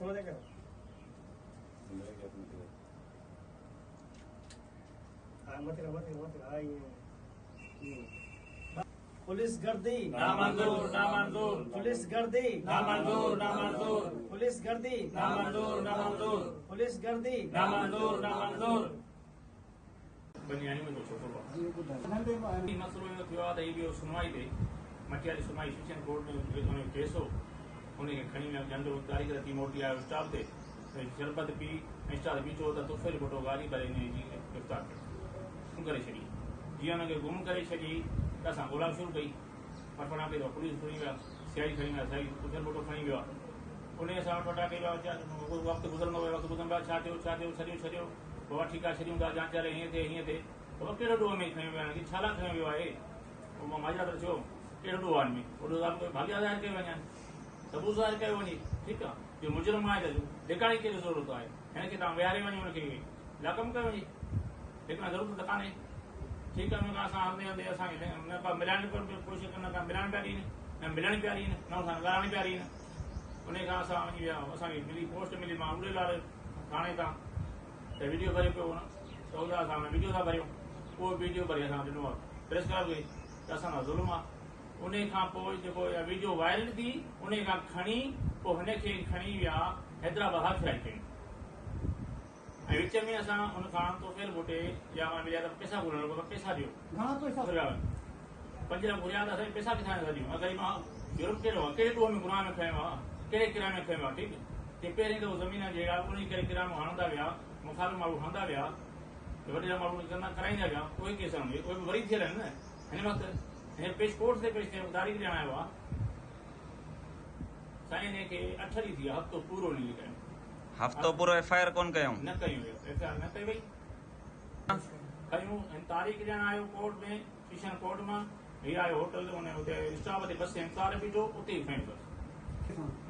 هٿ مٿي ڪرو. ها مٿي ڪر مٿي مٿي ها ائين ائين. پوليس گردي نامنظور نامنظور پوليس گردي نامنظور نامنظور پوليس گردي نامنظور نامنظور پوليس گردي نامنظور نامنظور. ٻه نياڻيون ۽ هڪ ڇوڪرو آهي. هي مسئلو اهو ٿيو آهي ته هي ويو سنوائي تي مٽياري سنوائي سيشن ڪورٽ ۾ ان جو ڪيس هو ان کي کڻي ويا جنڊ تاريخ رتي موٽي آيو اسٽاپ تي شربت پي ۽ اسٽاپ تي بيٺو هو ته طفيل ڀٽو گاري ڀري ان جي گرفتار ڪيو گم ڪري ڇڏي جيئن ان کي گم ڪري ڇڏي ته اسان ڳولا شروع ڪئي وٺ وٺان ڪئي ته پوليس کڻي ويا سيائي کڻي ويا سيائي طفيل ڀٽو کڻي ويو آهي ان اسان وٺ وٺان ڪئي وقت گذرندو ويو وقت گذرندو ويو ڇا ٿيو ڇا ٿيو ڇڏيو ڇڏيو بابا ٺيڪ آهي ڇڏيون ٿا جانچ هلي هيئن ٿئي هيئن ٿئي بابا ڪهڙو ڏوهه ۾ کنيو ويو آهي هن کي ڇا لاء کنيو ويو آهي اهو ماجرا ته ٿيو ڪهڙو ڏوهه آهي هن ۾ اهو ڏوهه ڪوئي ڀاڳيا ظاهر ڪيو وڃن ثبوت ظاهر ڪيو وڃي ٺيڪ آهي جو مجرم آهي ته لڪائڻ جي ڪهڙي ضرورت آهي هن کي توهان ويهاري وڃو هن کي لاڪم ڪيو وڃي لڪڻ ضرورت ته ڪانهي ٺيڪ آهي ان کان اسان هلندي هلندي اسان کي نه ڪا ملائڻ جي ڪوشش ڪن نه ڪا ملائڻ پيا ڏين نه ملڻ پيا ڏين نه اسان ڳالهائڻ پيا ڏين ان کان اسان وڃي ويا اسان کي ملي پوسٽ ملي مان اڙي لال ٿاڻي تان ته ويڊيو ڀريو پيو هو ته اتان اسان ان ويڊيو ٿا ڀريون اهو ويڊيو ڀري اسان ڏنو آهي پريس ڪلب کي ته اسان سان ظلم آهي ان کان پوء جيڪو اها ويڊيو وائرل ٿي ان کان کڻي پوء هن کي کڻي ويا حيدرآباد هاٿ فرائي ڪيون ۽ وچ ۾ اسان ان کان توفيل ڀٽي جا مان مليا ته پئسا گهرڻ لڳو ته پئسا ڏيو گهڻا پئسا گهريا 5 لک گهريا ته اسان پئسا ڪٿان ٿا ڏيون اگر مان جرم ڪهڙو آهي ڪهڙي ڏوهه ۾ گناهه ۾ کنيو آهي ڪهڙي ڪرائي ۾ کنيو آهي ٺيڪ جي پهرين دفعو زمين جهيڙا انهي ڪري ڪرامون هڻندا ويا مخالف ماڻهو هڻندا ويا وڏيرا ماڻهو ڪندا ڪرائيندا ويا اهي ڪيس اهي به وري ٿيل آهن نه هن وقت هن پيش ڪورٽ تي پيش ٿيو تاريخ ڏيڻ آيو آهي سائين هن کي 8 ڏينهن ٿي ويا هفتو پورو هن جي ڪيو هفتو پورو ايف I R ڪون ڪيائون نه ڪيون ويو ايف I R نه ڪئي وئي کنيون هن تاريخ ڏيڻ آيو ڪورٽ ۾ سيشن ڪورٽ مان هي آيو هوٽل تي ان اتي اسٽاپ تي بس انتظار بيٺو اتي ئي کنيو اٿس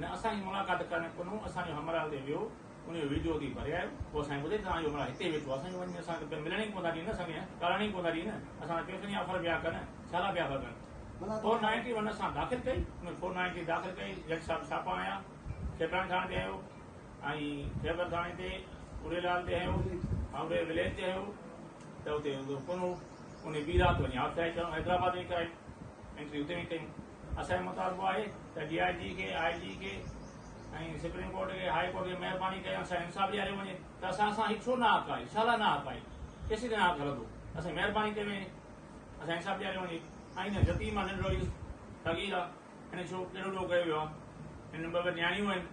نه اسان جي ملاقات ڪرڻ ڪنو اسان جو همراهه اتي ويو ان جو ويڊيو اتي ڀري آيو پوء اسان کي ٻڌائي توهان جو همراهه هتي ويٺو آهي اسان کي وڃي اسان کي ملڻ ئي ڪونه ٿا ڏين اسان کي ڳالهائڻ ئي ڪونه ٿا ڏين اسان سان پئسن جي آفر پيا ڪن ڇا لاء پيا آفر ڪن فور نائنٽي ون اسان داخل ڪئي ان فور نائنٽي داخل ڪئي جج صاحب ڇاپا هنيا کيبران ٿاڻي تي هنيو ۽ خيبر ٿاڻي تي اڙي لال تي هنيو ۽ اڙي وليج تي هنيو ته اتي ڪونه هو ان ٻي رات وڃي آفيس حيدرآباد ۾ ڪرائي انٽري اتي وڃي ڪيون اسان جو مطالبو آهي ته ڊي I جي کي آء جي کي ۽ سپريم ڪورٽ کي هاء ڪورٽ کي مهرباني ڪري اسان انصاف ڏياريو وڃي ته اسان سان هي ڇو ناحق آهي ڇا لاء ناحق آهي ڪيسين تائين ناحق هلندو اسان مهرباني ڪئي وڃي اسان انصاف ڏياريو وڃي ۽ هن يتيم آهي ننڍڙو صغير آهي هن ڇو ڪهڙو ڏوهه ڪيو ويو آهي هن ٻه ٻه نياڻيون آهن.